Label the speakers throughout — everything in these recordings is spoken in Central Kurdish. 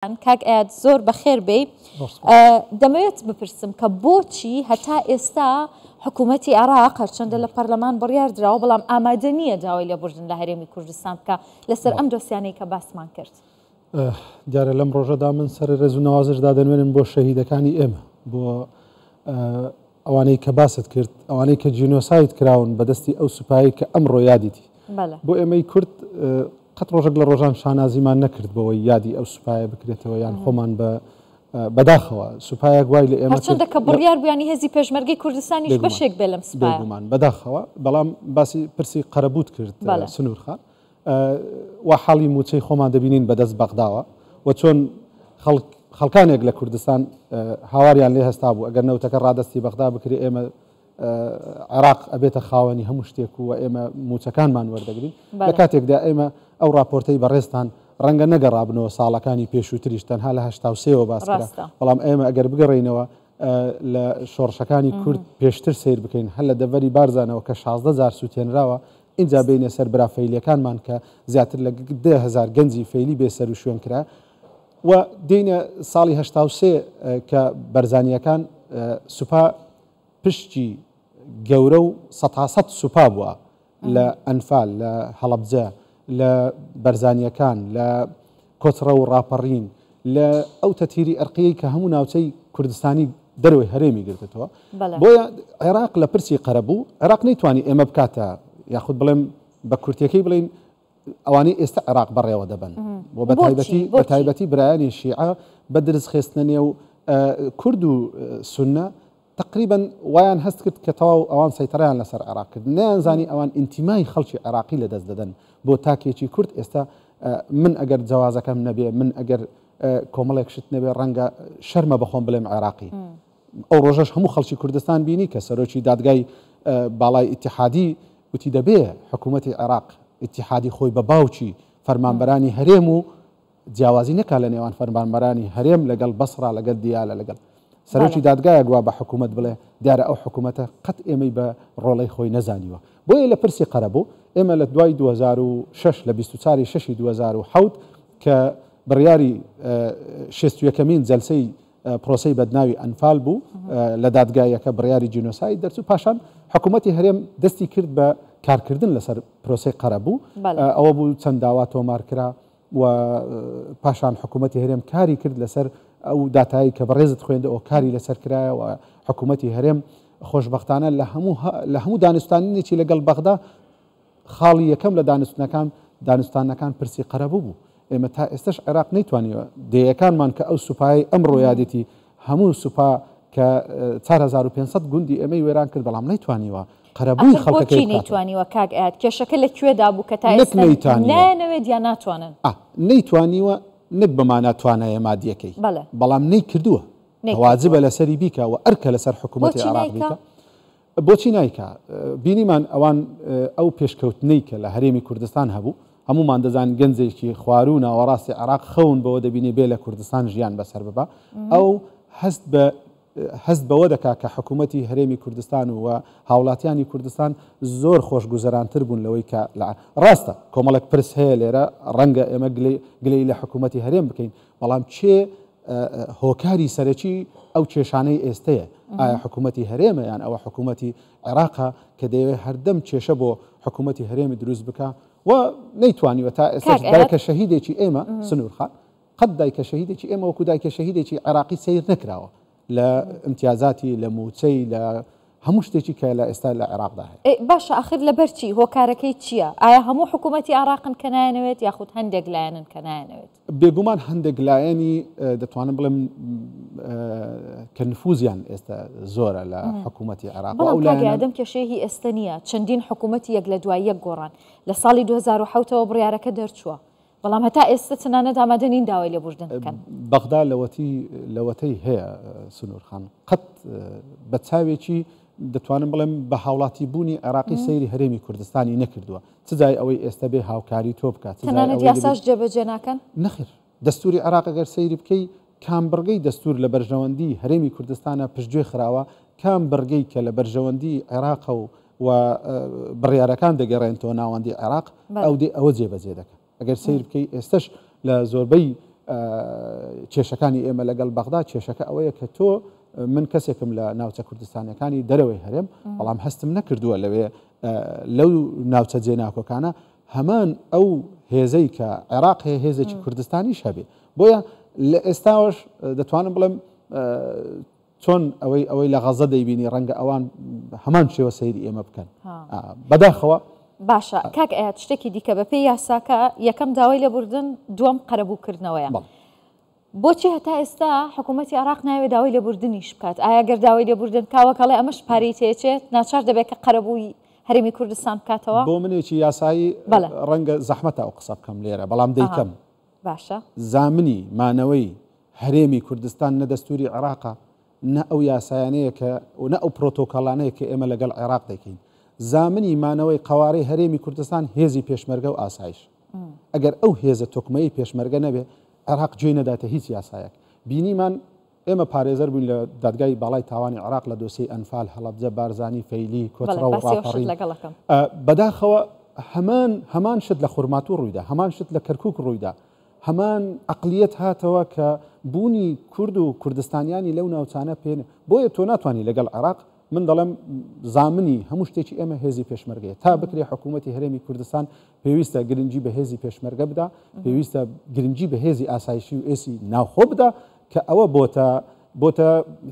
Speaker 1: کاک ئەیاد زۆر بەخێر بێی. دەمەوێت بپرسم کە بۆچی هەتا ئێستا حکوومەتی عێراق هەرچەندە لە پەرلەمان بڕیار دراوە بەڵام ئامادە نییە داوای لێبوردن لە هەرێمی کوردستان بکە لەسەر ئەم دۆسیانەی کە باسمان کرد؟
Speaker 2: دیارە لەم ڕۆژەدا من سەر ڕێز و نەوازش دادەنوێنم بۆ شەهیدەکانی ئێمە بۆ ئەوانەی کە باست کرد ئەوانەی کە جینۆساید کراون بەدەستی ئەو سوپایی کە ئەمڕۆ یادیتی بۆ ئێمەی کورد قەت ڕۆژێک لە ڕۆژان شانازیمان نەکرد بەوەی یادی ئەو سوپایە بکرێتەوە یان خۆمان بە بەداخەوە سوپایەک وای لە ئێمە
Speaker 1: چەندە کە بڕیار بوویانی هێزی پێشمەرگەی کوردستانیش بەشێک بێ لەم سوپایە.
Speaker 2: بێگومان بەداخەوە بەڵام باسی پرسی قەرەبووت کرد سنوور خان وا حاڵی مووچەی خۆمان دەبینین بەدەست بەغداوە و چۆن خەڵک خەڵکانێک لە کوردستان هاواریان لێ هەستا بوو ئەگەر نەوتەکە ڕادەستی بەغدا بکرێ ئێمە عێراق ئەبێتە خاوەنی هەموو شتێک و ئێمە مووچەکانمان وەردەگرین لە کاتێکدا ئێمە ئەو راپۆرتەی بەڕێزتان ڕەنگە نەگەڕابنەوە ساڵەکانی پێشووتریش تەنها لە 83ەوە باس کرا بەڵام ئێمە ئەگەر بگەڕێینەوە لە شۆڕشەکانی کورد پێشتر سەیر بکەین هەر لە دەڤەری بارزانەوە کە 16 جار سووتێنراوە ئینجا بینە سەر برا فەیلیەکانمان کە زیاتر لە 10هزار گەنجی فەیلی بێ سەر و شوێن کرا و دێینە ساڵی 83 کە بەرزانیەکان سوپا پشکی گەورە و سەتاسەد سوپا بووە لە ئەنفال، لە هەڵەبجە، لە بەرزانییەکان، لە کۆچڕە و ڕاپەڕین، لە ئەو تەتهیری ئەرقییەی کە هەموو ناوچەی کوردستانی دەرەوەی هەرێمی گرتەوە. بۆیە عێراق لە پرسی قەرەبوو، عێراق نەیتوانی ئێمە بکاتە، یاخود بڵێم بە کورتییەکەی بڵێین ئەوانەی ئێستا عێراق بەڕێوە دەبەن و بە تایبەتی برایانی شیعە بە درز خێستنە نێو کورد و سوننە تقریبا وایان هەست کرد کە تەواو ئەوان سەیتەرەیان لەسەر عێراق کرد نەیانزانی ئەوان ئینتیمای خەڵکی عێراقی لەدەست دەدەن بۆ تاکێکی کورد ئێستا من ئەگەر جەوازەکەم نەبێ من ئەگەر کۆمەڵێک شت نەبێ ڕەنگە شەرمە بەخۆم بڵێم عێراقی ئەو ڕۆژەش هەموو خەڵکی کوردستان بینی کە سەرۆکی دادگای باڵای ئیتیحادی وتی دەبێ حکوومەتی عێراق ئیتیحادی خۆی بە باوکی فەرمانبەرانی هەرێم و جیاوازی نەکا لە نێوان فەرمانبەرانی هەرێم لەگەڵ بەسڕا لەگەل دیالە لەگەڵ سەرۆکی دادگایەک وا بە حکوومەت بڵێ دیارە ئەو حکوومەتە قەت ئێمەی بە ڕۆڵەی خۆی نەزانیوە بۆیە لە پرسی قەرەبوو ئێمە لە دوای 2006 لە 24 شەشی 2007 کە بڕیاری شێست و یەکەمین جەلسەی پرۆسەی بەدناوی ئەنفال بوو لە دادگایەکە بڕیاری جینۆساید دەرچوو پاشان حکوومەتی هەرێم دەستی کرد بە کارکردن لەسەر پرۆسەی قەرەبوو ئەوە بوو چەند داوا تۆمار کرا و پاشان حکوومەتی هەرێم کاری کرد لەسەر ئەو داتایی کە بەڕێزت خوێندەوە کاری لەسەر کرایە و حکوومەتی هەرێم خۆشببختانە لە هەموو لە هەموو دانوستانێکی لەگەڵ بەغدا خاڵی یەکەم لە دانوستنەکان دانوستانەکان پرسی قەرەبوو بوو. ئێمە تا ئێستەش عێراق نەیتوانیوە دێیەکانمان کە ئەو سوپایەی ئەمڕۆ یادێتی هەموو سوپا کە 4500 گوندی ئێمەی وێران کرد بەڵام نەیتوانیوە قەرەبووی
Speaker 1: ئاخر
Speaker 2: خەڵکەکەی
Speaker 1: بۆچی
Speaker 2: بکاتەوە.
Speaker 1: نەیتوانیوە کاک ئەیاد؟ کێشەکە لە کوێدا بوو کە تا
Speaker 2: نەک
Speaker 1: ئێستا
Speaker 2: نەیتانیوە.
Speaker 1: نایانەوێت یا ناتوانن؟
Speaker 2: ئا نەیتوانیوە نەک بە مانا توانایە مادیەکەی
Speaker 1: بەڵێ.
Speaker 2: بەڵام نەیکردووە کە واجبە
Speaker 1: نەیکردووە.
Speaker 2: لەسەری بیکا و ئەرکە لەسەر حکوومەتی
Speaker 1: بۆچی
Speaker 2: عێراق
Speaker 1: نایکا؟
Speaker 2: بیکا. بۆچی نایکا؟ بینیمان ئەوان ئەو پێشکەوتنەی کە لە هەرێمی کوردستان هەبوو، هەموومان دەزانین گەنجێکی خواروو و ناوەڕاستی عێراق خەون بەوە دەبینێ بێ لە کوردستان ژیان بەسەر ببا، ئەو هەست بە هەست بەوە دەکا کە حکوومەتی هەرێمی کوردستان و هاوڵاتیانی کوردستان زۆر خۆشگوزەرانتر بوون لەوەی کە لە ڕاستە کۆمەڵێک پرس هەیە لێرە ڕەنگە ئێمە گلەیی لە حکوومەتی هەرێم بکەین، بەڵام کێ هۆکاری سەرەکی ئەو کێشانەی ئێستەیە ئایا حکوومەتی هەرێمە یان ئەوە حکوومەتی عێراقە کە دەیەوێت هەردەم کێشە بۆ حکوومەتی هەرێمی دروست بکە و نەیتوانیوە تا ئێستاش دایکە شەهیدێکی ئێمە سنوور خان قەت دایکە شەهیدێکی ئێمە وەکو دایکە شەهیدێکی عێراقی سەیر نەکراوە لە ئیمتیازاتی لە مووچەی لە هەموو شتێکی کە لە ئێستا لە عێراقدا هەیە.
Speaker 1: ئەی باشە ئاخر لەبەر چی؟ هۆکارەکەی چییە؟ ئایا هەموو حکوومەتی عێراقن کە نایانەوێت یاخود هەندێک لایەنن کە نایانەوێت؟
Speaker 2: بێگومان هەندێک لایەنی دەتوانم بڵێم کە نفوزیان ئێستا زۆرە لە حکوومەتی عێراق
Speaker 1: بەڵام کاک ئادەم کێشەیە هی ئێستا نییە چەندین حکوومەتی یەک لە دوای یەک گۆڕان لە ساڵی 2007ەوە بڕیارەکە دەرچووە بەڵام هەتا ئێستا تەنانەت ئامادە نین داوای لێبوردن بکەن.
Speaker 2: بەغدا لەوەتی لەوەتەی هەیە سنوور خان قەت بە چاوێکی دەتوانم بڵێم بە هاوڵاتی بوونی عێراقی سەیری هەرێمی کوردستانی نەکردووە چ جای ئەوەی ئێستا بێ هاوکاری تۆ بکات
Speaker 1: تەنانەت یاساش جێبەجێ ناکەن؟
Speaker 2: نەخێر دەستوری عێراق ئەگەر سەیری بکەی کام بڕگەی دەستور لە بەرژەوەندی هەرێمی کوردستانە پشتگوێ خراوە کام بڕگەی کە لە بەرژەوەندی عێراقە و و بڕیارەکان دەگەڕێنتەوە ناوەندی عێراق ئەو دێ ئەوە جێبەجێ دەکەن ئەگەر سەیر بکەی ئێستش لە زۆربەی کێشەکانی ئێمە لەگەڵ بەغدا کێشەکە ئەوەیە کە تۆ من کەسێکم لە ناوچە کوردستانەکانی دەرەوەی هەرێم بەڵام هەستم نەکردووە لەوێ لەو ناوچە جێناکۆکانە هەمان ئەو هێزەی کە عێراق هەیە هێزێکی کوردستانیش هەبێ بۆیە لە ئێستاوەش دەتوانم بڵێم چۆن ئەوەی ئەوەی لە غەزە دەیبینی ڕەنگە ئەوان هەمان شێوە سەیری ئێمە بکەن بەداخەوە.
Speaker 1: باشە کاک ئەیاد شتێکی دیکە بەپێی یاساکە یەکەم داوای لێبوردن دووەم قەرەبووکردنەوەیە بۆچی هەتا ئێستا حکوومەتی عێراق ناوێ داوای لێبوردنیش بکات ئایا گەر داوای لێبوردن کاوەک ئەڵێ ئەمەش پارەی تێچێت ناچار دەبێت کە قەرەبووی هەرێمی کوردستان بکاتەوە؟
Speaker 2: بۆ منێکی یاسایی ڕەنگە زەحمەتە ئەو قسە بکەم لێرە بەڵام دەیکەم
Speaker 1: باشە.
Speaker 2: زامنی مانەوەی هەرێمی کوردستان نە دەستوری عێراقە، نە ئەو یاسایانەیە کە و نە ئەو پرۆتۆکۆڵانەیە کە ئێمە لەگەڵ عێراق دەیکەین. زامنی مانەوەی قەوارەی هەرێمی کوردستان هێزی پێشمەرگە و ئاسایش. ئەگەر ئەو هێزە تۆکمەیەی پێشمەرگە نەبێ، عێراق گوێی نەداتە هیچ یاسایەک. بینیمان ئێمە پارێزەر بووین لە دادگای باڵای تاوانی عێراق لە دۆسیەی ئەنفال، هەڵەبجە، بارزانی، فەیلی، کۆچڕە و ڕاپەڕین. بەداخەوە هەمان هەمان شت لە خورماتوو ڕوویدا، هەمان شت لە کەرکووک ڕوویدا، هەمان عەقلیەت هاتەوە کە بوونی کورد و کوردستانیانی لەو ناوچانە پێ بۆیە تۆ ناتوانی لەگەڵ عێراق من دەڵێم زامنی هەموو شتێکی ئێمە هێزی پێشمەرگەیە تا بکرێ حکوومەتی هەرێمی کوردستان پێویستە گرنگی بە هێزی پێشمەرگە بدا پێویستە گرنگی بە هێزی ئاسایشی و ئێسی ناوخۆ بدا کە ئەوە بۆتە بۆتە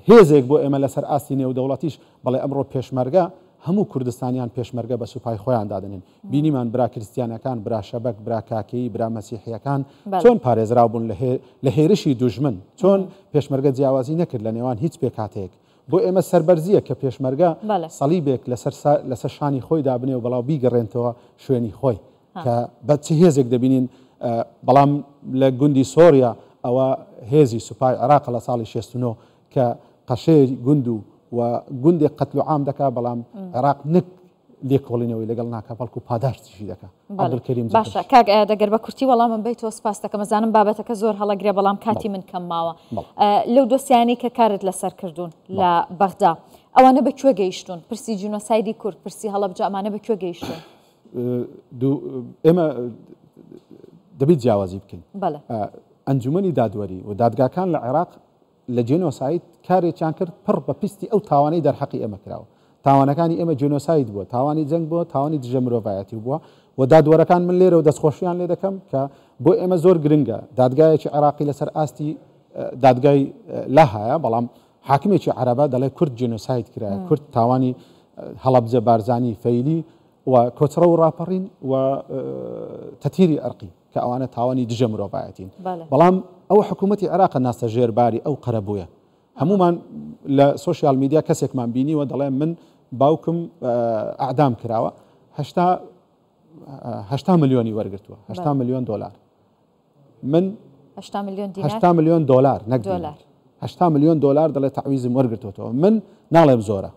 Speaker 2: هێزێک بۆ ئێمە لەسەر ئاستی نێودەوڵەتیش بەڵێ ئەمڕۆ پێشمەرگە هەموو کوردستانیان پێشمەرگە بە سوپای خۆیان دادەنێن بینیمان برا کریستیانەکان برا شەبەک برا کاکەیی برا مەسیحیەکان چۆن پارێزراو بوون لە هێرشی دوژمن چۆن پێشمەرگە جیاوازی نەکرد لە نێوان هیچ پێکهاتەیەک بۆ ئێمە سەربەرزیە کە پێشمەرگە سەڵیبێک لەسەر لەسەر شانی خۆی دابنێ و بەڵاو بیگەڕێنتەوە شوێنی خۆی کە بە چ هێزێک دەبینین بەڵام لە گوندی سۆریا ئەوە هێزی سوپای عێراق لە ساڵی 69 کە قەشەی گوند و و گوندێک قەتل و عام دەکا بەڵام عێراق نەک لێکۆڵینەوەی لەگەڵ ناکا بەڵکو پاداشتیشی دەکا عەبدولکەریم
Speaker 1: باشە کاک ئەیاد ئەگەر بە کورتی وەڵامم بەیتەوە سپاس دەکەم ئەزانم بابەتەکە زۆر هەڵەگرێ بەڵام کاتی من کەم ماوە لەو دۆسیانەی کە کارت لەسەر کردوون لە بەغدا ئەوانە بە کوێ گەیشتوون پرسی جینۆسایدی کورد پرسی هەڵەبجە ئەمانە بە کوێ گەیشتوون؟
Speaker 2: ئێمە دەبێت جیاوازی بکەین ئەنجومەنی دادوەری و دادگاکان لە عێراق لە جێنۆساید کارێکیان کرد پڕ بە پیستی ئەو تاوانەی دەرحەقی ئێمە کراوە. تاوانەکانی ئێمە جێنۆساید بووە، تاوانی جەنگ بووە، تاوانی دژە مرۆڤایەتی بووە و دادوەرەکان من لێرەوە دەستخۆشیان لێ دەکەم کە بۆ ئێمە زۆر گرنگە دادگایەکی عێراقی لەسەر ئاستی دادگای لاهایە بەڵام حاکمێکی عەرەبە دەڵێ کورد جێنۆساید کرایە کورد تاوانی هەڵەبجە بارزانی فەیلی و کۆچڕە و ڕاپەڕین و تەتیری ئەرقی کە ئەوانە تاوانی دژە مرۆڤایەتین بەڵام ئەوە حکوومەتی عێراقە ناستە ژێر باری ئەو قەرەبوویە هەمومان لە سۆشیال میدیا کەسێکمان بینیوە دەڵێ من باوکم ئەعدام کراوە هەشتا ملیۆنی وەرگتووە هەشتا ملیۆن دۆلار من هەشتا ملیۆن دۆلار نەک دۆلار هەشتا ملیۆن دۆلار دەڵێ تەعویزم وەرگرتووەتەوە من ناڵێم زۆرە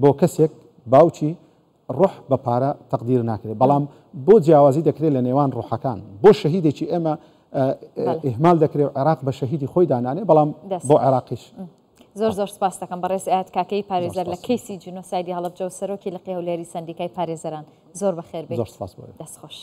Speaker 2: بۆ کەسێک باوکی ڕۆح بە پارە تەقدیر ناکرێت بەڵام بۆ جیاوازی دەکرێت لە نێوان ڕۆحەکان بۆ شەهیدێکی ئێمە ئیهمال دەکرێت و عێراق بە شەهیدی خۆی دانانێ بەڵام بۆ عێراقیش.
Speaker 1: زۆر زۆر سپاس دەکەم بەڕێز ئەیاد کاکەیی پارێزەر لە کەیسی جینۆسایدی هەڵەبجە و سەرۆکی لقی هەولێری سەندیکای پارێزەران زۆر بەخێر بێیت.
Speaker 2: زۆر سپاس بۆ.
Speaker 1: دەست خۆش.